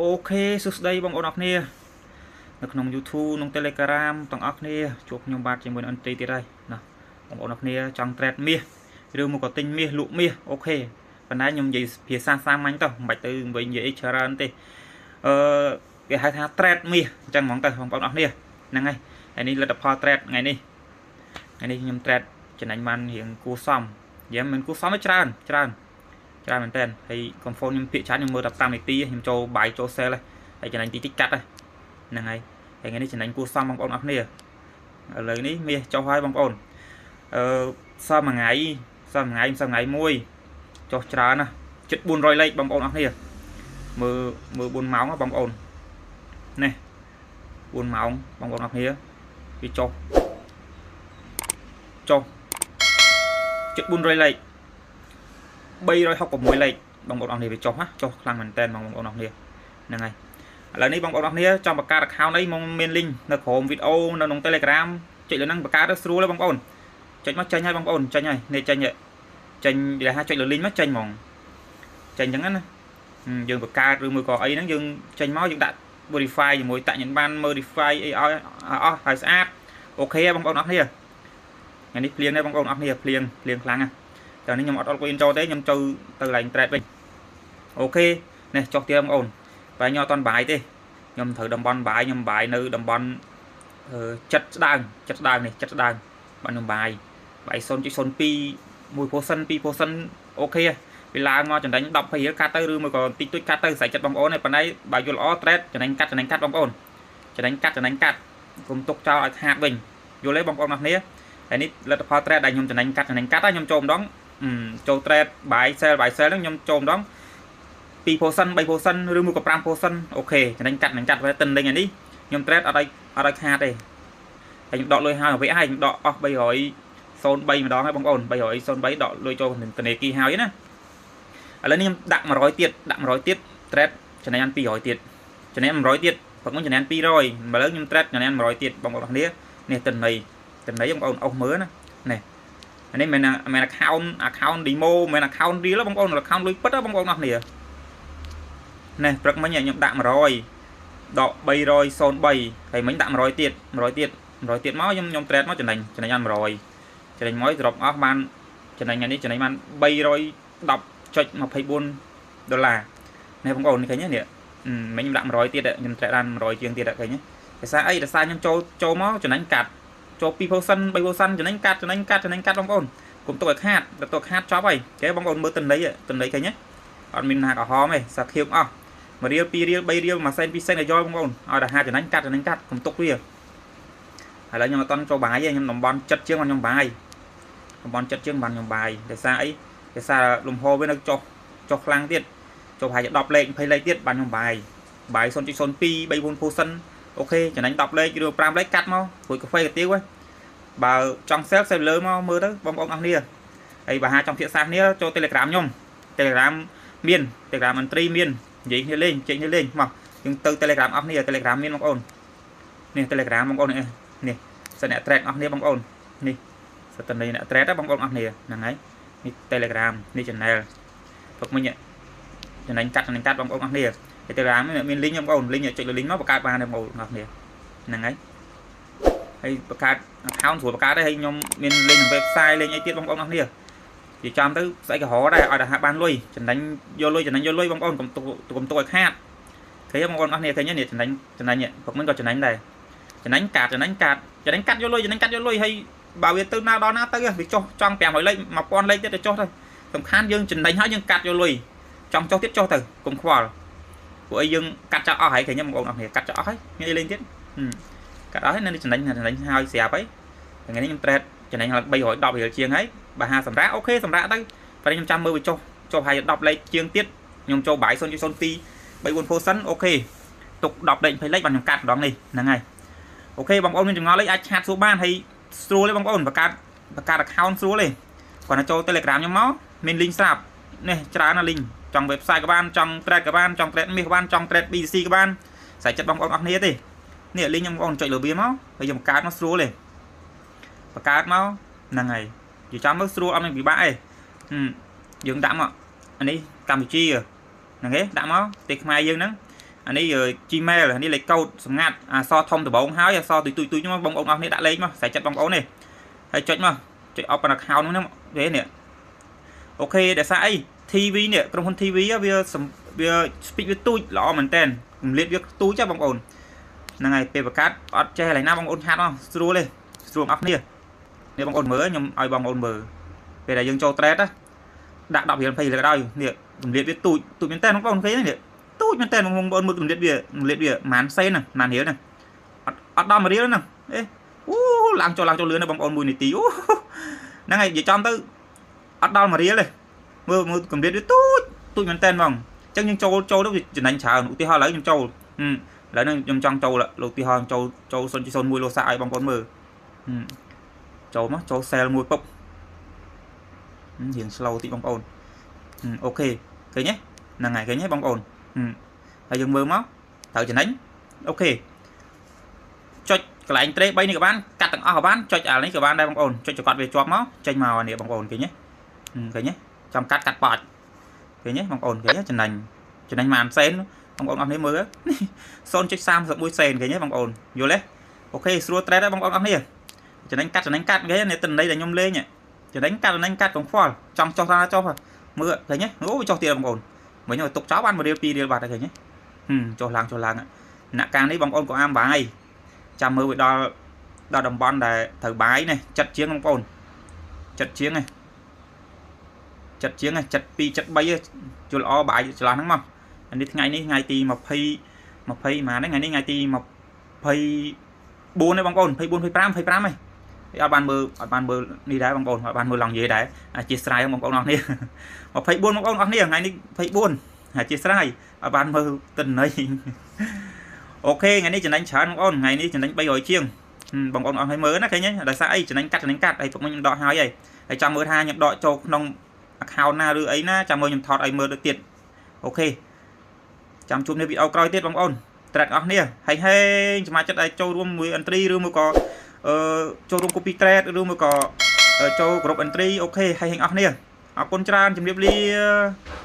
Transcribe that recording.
OK សួស្តីបងប្អូនអរគ្នានៅក្នុង YouTube ក្នុង Telegram ទាំងអស់គ្នាជួបខ្ញុំបាទជាមួយនឹង Entry ទៀតហើយណាបងប្អូនអរគ្នាចង់ trade មាសឬមកក៏ទិញមាសលក់មាស OK ប៉ុន្តែខ្ញុំនិយាយភាសាសាមញ្ញទៅមិនបាច់ទៅវិញនិយាយអីច្រើនទេអឺគេហៅថា trade មាសអញ្ចឹងហ្មងទៅបងប្អូនអរគ្នាហ្នឹងហើយហើយនេះលទ្ធផល trade ថ្ងៃនេះថ្ងៃនេះខ្ញុំ trade ចំណេញបានរៀងគួសមនិយាយមិនគួសមទេច្រើនច្រើនច្រើនមែនតើហើយ comfort ខ្ញុំភាកច្រើនខ្ញុំមើលតែ5នាទីខ្ញុំចូល buy ចូល sell ហើយចំណេញតិចតិចកាត់ហ្នឹងហើយហើយថ្ងៃនេះចំណេញគួសមបងប្អូនអរគ្នាឥឡូវនេះមាសចុះហើយបងប្អូនអឺសល់មួយថ្ងៃសល់មួយថ្ងៃសល់ថ្ងៃមួយចុះច្រើនណាស់ជិត400លេខបងប្អូនអរគ្នាមើលមើល4ម៉ោងបងប្អូននេះ4ម៉ោងបងប្អូនអរគ្នាវាចុះចុះជិត400លេខ366លេខបងប្អូនអរគ្នាវាចុះណាចុះខ្លាំងមែនតើបងប្អូនអរគ្នាហ្នឹងហើយឥឡូវនេះបងប្អូនអរគ្នាចង់បង្កើត account អីមកមាន link នៅក្រោមវីដេអូនៅក្នុង Telegram ចុចលើហ្នឹងបង្កើតទៅស្រួលហើយបងប្អូនចុចមកចេញហើយបងប្អូនចេញហើយនេះចេញចេញគេថាចុចលើ link មកចេញហ្មងចេញអញ្ចឹងណាយើងបង្កើតឬមួយក៏អីហ្នឹងយើងចេញមកយើងដាក់ verify ជាមួយតាក់ញ៉ានបាន verify អីឲ្យអស់ហើយស្អាត OK បងប្អូនអរគ្នាថ្ងៃនេះភ្លៀងដែរបងប្អូនអរគ្នាភ្លៀងភ្លៀងខ្លាំងណាស់តែនេះខ្ញុំអត់អត់ coin ចូលទេខ្ញុំចូលទៅឡើង trade វិញ OK នេះចុះទៀតបងប្អូនបើខ្ញុំអត់តន់ buy ទេខ្ញុំត្រូវតំបន់ buy ខ្ញុំ buy នៅតំបន់ចិត្តស្ដើងចិត្តស្ដើងនេះចិត្តស្ដើងបាទខ្ញុំ buy buy 0.02 1% 2% OK វាឡើងមកចំណេញ10 20រៀលកាត់ទៅឬមួយក៏តិចតួចកាត់ទៅស្រេចចិត្តបងប្អូនឯងប៉ុន្តែបើយល់ល្អ trade ចំណេញកាត់ចំណេញកាត់បងប្អូនចំណេញកាត់ចំណេញកាត់កុំទុកចោលឲ្យខាតវិញយល់ទេបងប្អូនអរគ្នាហើយនេះលទ្ធផល trade ដែលខ្ញុំចំណេញកាត់ចំណេញកាត់ខ្ញុំចូលម្ដងចូល trade buy sell buy sell ហ្នឹងខ្ញុំចូលម្ដង2% 3%ឬមួយក៏5% OK ចំណេញកាត់ចំណេញកាត់វាទិនលេងនេះខ្ញុំ trade អត់ឲ្យអត់ឲ្យខាតទេហើយខ្ញុំដកលុយហើយវិញហើយខ្ញុំដកអស់303ម្ដងហើយបងប្អូន303ដកលុយចូលធនាគារហើយណាឥឡូវនេះខ្ញុំដាក់100ទៀតដាក់100ទៀត trade ចំណេញ200ទៀតចំណេញ100ទៀតព្រឹកមិញចំណេញ200ឥឡូវខ្ញុំ trade ចំណេញ100ទៀតបងប្អូនគ្នានេះទិន្នន័យទិន្នន័យបងប្អូនអស់មើលណានេះអានេះមិនមែន account account demo មិនមែន account real បងប្អូន account លុយពិតបងប្អូនអរគ្នានេះព្រឹកមិញខ្ញុំដាក់100ដក303ហើយមិញដាក់100ទៀត100ទៀត100ទៀតមកខ្ញុំខ្ញុំ trade មកចំណេញចំណេញបាន100ចំណេញមកសរុបអស់បានចំណេញថ្ងៃនេះចំណេញបាន310.24ដុល្លារនេះបងប្អូននេះឃើញទេនេះមិញខ្ញុំដាក់100ទៀតខ្ញុំ trade បាន100ជាងទៀតឃើញទេភាសាអីដោយសារខ្ញុំចូលចូលមកចំណេញកាត់ចូល2% 3%ចំណេញកាត់ចំណេញកាត់ចំណេញកាត់បងប្អូនកុំទុកឲ្យខាតដល់ទុកខាតចប់ហើយគេបងប្អូនមើលតន័យតន័យឃើញទេអត់មានណាក្រហមទេសាខៀវអស់1រៀល2រៀល3រៀល1សេន2សេនឲ្យយកបងប្អូនឲ្យតែហាចំណេញកាត់ចំណេញកាត់កុំទុកវាឥឡូវខ្ញុំអត់តន់ចូល buy ទេខ្ញុំតំបន់ចិត្តជាងខ្ញុំ buy តំបន់ចិត្តជាងបានខ្ញុំ buy ដោយសារអីដោយសារលំហវានៅចុះចុះខ្លាំងទៀតចុះប្រហែលជា10លេខ20លេខទៀតបានខ្ញុំ buy buy 0.02 3 4% OK ចំណេញ10លេខឬ5លេខកាត់មករួចកាហ្វេកាទៀវហ៎បើចង់ sell sell លើមកមើលទៅបងប្អូនអរគ្នាហើយបើហាចង់ភាសាគ្នាចូល Telegram ខ្ញុំ Telegram មាន Telegram entry មាននិយាយគ្នាលេងចេញគ្នាលេងមកយើងទៅ Telegram អស់គ្នា Telegram មានបងប្អូននេះ Telegram បងប្អូននេះនេះសិនអ្នក trade អស់គ្នាបងប្អូននេះសិតតែអ្នក trade បងប្អូនអស់គ្នាហ្នឹងហើយនេះ Telegram នេះ channel ព្រឹកមិញចំណេញកាត់ចំណេញកាត់បងប្អូនអស់គ្នាហើយ Telegram មាន link បងប្អូន link ចុចលើ link មកបង្កើតបានបងប្អូនអស់គ្នាហ្នឹងហើយហើយបង្កើត account ស្រួលបង្កើតដែរហើយខ្ញុំមានលេងក្នុង website លេងអីទៀតបងប្អូនអស់គ្នានិយាយចំទៅស្អីក៏រដែរឲ្យតែហាបានលុយចំណេញយកលុយចំណេញយកលុយបងប្អូនកុំទុកកុំទុកឲ្យខាតឃើញបងប្អូនអស់គ្នាឃើញនេះចំណេញចំណេញព្រឹកមិញក៏ចំណេញដែរចំណេញកាត់ចំណេញកាត់ចំណេញកាត់យកលុយចំណេញកាត់យកលុយហើយបើវាទៅណាដល់ណាទៅវាចុះចង់500លេខ1000លេខទៀតទៅចុះទៅសំខាន់យើងចំណេញហើយយើងកាត់យកលុយចង់ចុះទៀតចុះទៅកុំខ្វល់ពួកអីយើងកាត់ចោលអស់ហើយឃើញបងប្អូនអស់គ្នាកាត់ចោលអស់ហើយមានអីលេងទៀតកាត់អស់ហើយនៅចំណេញចំណេញហើយស្រាប់ហើយថ្ងៃនេះខ្ញុំ trade ចំណេញឡើង310រៀលជាងហើយបើហាសម្រាប់ OK សម្រាប់ទៅប៉ុន្តែខ្ញុំចាំមើលវាចុះចុះហើយ10លេខជាងទៀតខ្ញុំចូល buy 0.02 3 4% OK ទុក10លេខ20លេខបានខ្ញុំកាត់ម្ដងនេះហ្នឹងហើយ OK បងប្អូនមានចម្ងល់អីអាច chat សួរបានហើយស្រួលទេបងប្អូនបង្កើតបង្កើត account ស្រួលទេគាត់ទៅចូល Telegram ខ្ញុំមកមាន link ស្រាប់នេះច្រើនណាស់ link ចង់ website ក៏បានចង់ trade ក៏បានចង់ trade មាសក៏បានចង់ trade BTC ក៏បានស្អីចិត្តបងប្អូនអស់គ្នាទេនេះ link ខ្ញុំបងប្អូនចុចលើវាមកហើយខ្ញុំបង្កើតមកស្រួលទេបង្កើតមកហ្នឹងហើយនិយាយចំមកស្រួលអត់មានពិបាកទេយើងដាក់មកអានេះកម្ពុជាហ្នឹងទេដាក់មកប្រទេសខ្មែរយើងហ្នឹង អានេះ Gmail អានេះលេខកូដសម្ងាត់អក្សរធំដំបងហើយអក្សរទុយទុយទុយមកបងប្អូនអរគ្នាដាក់លេខមកស្រែចិត្តបងប្អូននេះហើយចុចមកចុច open account ហ្នឹងវានេះ OK ដោយសារអី TV នេះក្រុមហ៊ុន TV វាវា speed វាទូចល្អមែនតើកម្រិតវាទូចហ៎បងប្អូនហ្នឹងហើយពេលបង្កើតអត់ចេះកន្លែងណាបងប្អូន chat មកស្រួលទេស្រួលអស់គ្នានេះបងប្អូនមើលខ្ញុំឲ្យបងប្អូនមើលពេលដែលយើងចូល trade ណាដាក់10រៀល20រៀលក៏ដោយនេះកម្រិតវាទូចទូចមែនតើបងប្អូនឃើញនេះទូចមែនតើបងប្អូនមើលកម្រិតវាកម្រិតវាប្រហែលសេនហ្នឹងប្រហែលរៀលហ្នឹងអត់អត់ដល់1រៀលហ្នឹងអេអូឡើងចុះឡើងចុះលឿនណាបងប្អូន1នាទីអូហ្នឹងហើយនិយាយចំទៅអត់ដល់1រៀលទេមើលមើលកម្រិតវាទូចទូចមែនតើបងអញ្ចឹងយើងចូលចូលទៅវាចំណេញច្រើនឧទាហរណ៍ឥឡូវខ្ញុំចូលឥឡូវហ្នឹងខ្ញុំចង់ចូលលោកឧទាហរណ៍ចូលចូល0.01លោសាឲ្យបងប្អូនមើលចូលមកចូល sell មួយពុបរៀង slow តិចបងប្អូន OK ឃើញទេហ្នឹងហើយឃើញទេបងប្អូនហើយយើងមើលមកត្រូវចំណេញ OK ចុចកន្លែងត្រេ3នេះក៏បានកាត់ទាំងអស់ក៏បានចុចអានេះក៏បានដែរបងប្អូនចុចចកត់វាជាប់មកចេញមកនេះបងប្អូនឃើញទេឃើញទេចាំកាត់កាត់បាច់ឃើញទេបងប្អូនឃើញទេចំណេញចំណេញប៉ុន្មានសេនបងប្អូនអស់នេះមើល0.31សេនឃើញទេបងប្អូនយល់ទេ OK ស្រួល trade ដែរបងប្អូនអស់នេះចំណេញកាត់ចំណេញកាត់គេនេះតិន័យដែលខ្ញុំលេងចំណេញកាត់ចំណេញកាត់កុំខ្វល់ចង់ចុះថាចុះមើលឃើញទេអូចុះទៀតបងប្អូនមិញទុកចោលបាន1រៀល2រៀលបាត់ហើយឃើញទេចុះឡើងចុះឡើងអ្នកការនេះបងប្អូនក៏អាមបាយចាំមើលវាដល់ដល់តំបន់ដែលត្រូវបាយនេះចិត្តជាងបងប្អូនចិត្តជាងនេះចិត្តជាង72 73ជុលអបាយចន្លោះហ្នឹងមកអានេះថ្ងៃនេះថ្ងៃទី20 20ប៉ុន្មានថ្ងៃនេះថ្ងៃទី24នេះបងប្អូន24 25 25ហ្នឹងអត់បានមើលអត់បានមើលនេះដែរបងប្អូនអត់បានមើលឡងនិយាយដែរអធិស្ឋានបងប្អូនអរគ្នា24បងប្អូនអរគ្នាថ្ងៃនេះ24អធិស្ឋានអត់បានមើលទិន្នន័យ OK ថ្ងៃនេះចំណេញច្រើនបងប្អូនថ្ងៃនេះចំណេញ300ជាងបងប្អូនអស់ឲ្យមើលណាឃើញទេដោយសារអីចំណេញកាត់ចំណេញកាត់ហើយពុកខ្ញុំដកហើយហើយហើយចាំមើលថាខ្ញុំដកចូលក្នុង account ណាឬអីណាចាំមើលខ្ញុំថតឲ្យមើលទៅទៀត OK ចាំជួបនៅវីដេអូក្រោយទៀតបងប្អូន trade អស់គ្នាហើយហេងសមាជិកដែលចូលរួមមួយ entry ឬមួយក៏អឺចូលរួម copy trade ឬមួយក៏ចូលក្រុម entry OK ហើយហេងអស់គ្នាអរគុណច្រើនជំរាបលា។